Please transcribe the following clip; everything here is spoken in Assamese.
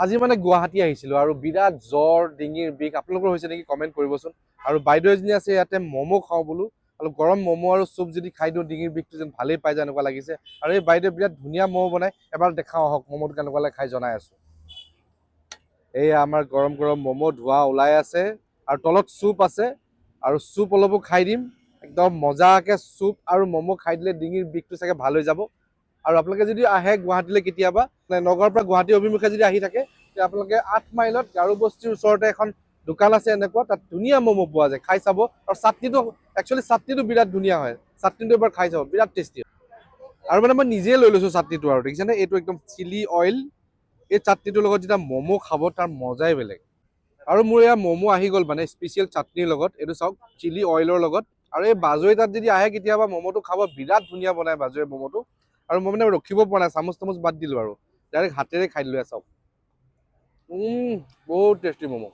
আজি মানে গুৱাহাটী আহিছিলোঁ আৰু বিৰাট জ্বৰ, ডিঙিৰ বিষ। আপোনালোকৰ হৈছে নেকি, কমেণ্ট কৰিবচোন। আৰু বাইদেউ এজনী আছে ইয়াতে, ম'ম' খাওঁ বোলো। অলপ গৰম ম'ম' আৰু চুপ যদি খাই দিওঁ, ডিঙিৰ বিষটো যেন ভালেই পাই যায়, এনেকুৱা লাগিছে। আৰু এই বাইদেউ বিৰাট ধুনীয়া ম'ম' বনায়। এবাৰ দেখাওঁ আহক ম'ম'টো কেনেকুৱা লাগে, খাই জনাই আছোঁ। এইয়া আমাৰ গৰম গৰম ম'ম', ধোঁৱা ওলাই আছে আৰু তলত চুপ আছে আৰু চুপ অলপো খাই দিম। একদম মজাকে চুপ আৰু ম'ম' খাই দিলে ডিঙিৰ বিষটো চাগে ভাল হৈ যাব। আৰু আপোনালোকে যদি আহে গুৱাহাটীলৈ কেতিয়াবা, মানে নগাঁৱৰ পৰা গুৱাহাটী অভিমুখে যদি আহি থাকে, তেতিয়া আপোনালোকে 8 মাইলত গাৰো বস্তিৰ ওচৰতে এখন দোকান আছে এনেকুৱা, তাত ধুনীয়া ম'ম' পোৱা যায়, খাই চাব। আৰু চাটনিটো, একচুৱেলি চাটনিটো বিৰাট ধুনীয়া হয়। চাটনিটো এবাৰ খাই চাব, বিৰাট টেষ্টি। আৰু মানে মই নিজে লৈ লৈছোঁ চাটনিটো। আৰু দেখিছেনে, এইটো একদম চিলি অইল। এই চাটনিটোৰ লগত যেতিয়া ম'ম' খাব, তাৰ মজাই বেলেগ। আৰু মোৰ এয়া ম'ম' আহি গ'ল, মানে স্পেচিয়েল চাটনিৰ লগত। এইটো চাওক, চিলি অইলৰ লগত। আৰু এই বাজৈ তাত যদি আহে কেতিয়াবা, ম'ম'টো খাব, বিৰাট ধুনীয়া বনায় বাজৈৰ ম'ম'টো। আৰু মই মানে ৰখিব পৰা নাই, চামুচ তামুচ বাদ দিলোঁ আৰু ডাইৰেক্ট হাতেৰে খাই দিলোঁ। এয়া চাওক, বহুত টেষ্টি ম'ম'।